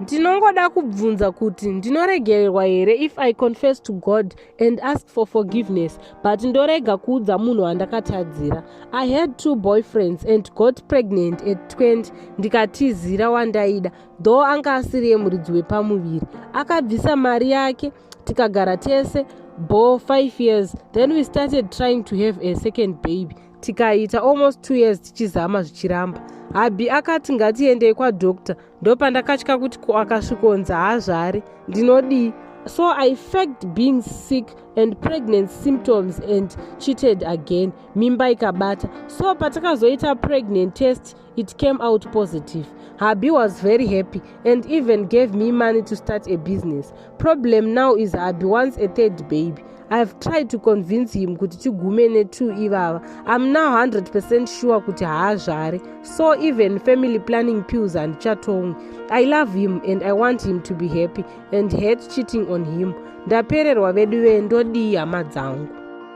Ndinongoda kubvunza kuti ndinoregererwa here if I confess to God and ask for forgiveness, but ndorega kuudza munhu wandakatadzira. I had two boyfriends and got pregnant at 20, ndikatizira wandaida, though anga asiri yemuridzi wepamuviri. Akabvisa mari yake, tikagara tese bo 5 years. Then we started trying to have a second baby. Tikaita almost 2 years tichizama, zvichiramba. Hubby akati ngatiendei kwadoctor. Ndopandakatya kuti ko akasvikonzi haazvari, ndinodii? So I faked being sick and pregnant symptoms and cheated again. Mimba ikabata. So patakazoita pregnant test, it came out positive. Hubby was very happy and even gave me money to start a business. Problem now is hubby wants a third baby. I've tried to convince him kuti tigume ne2 ivava. I'm now 100% sure kuti haazvari, so even family planning pills handichatomwi. I love him and I want him to be happy and hate cheating on him. Ndapererwa vedu vee, ndodii hama dzangu?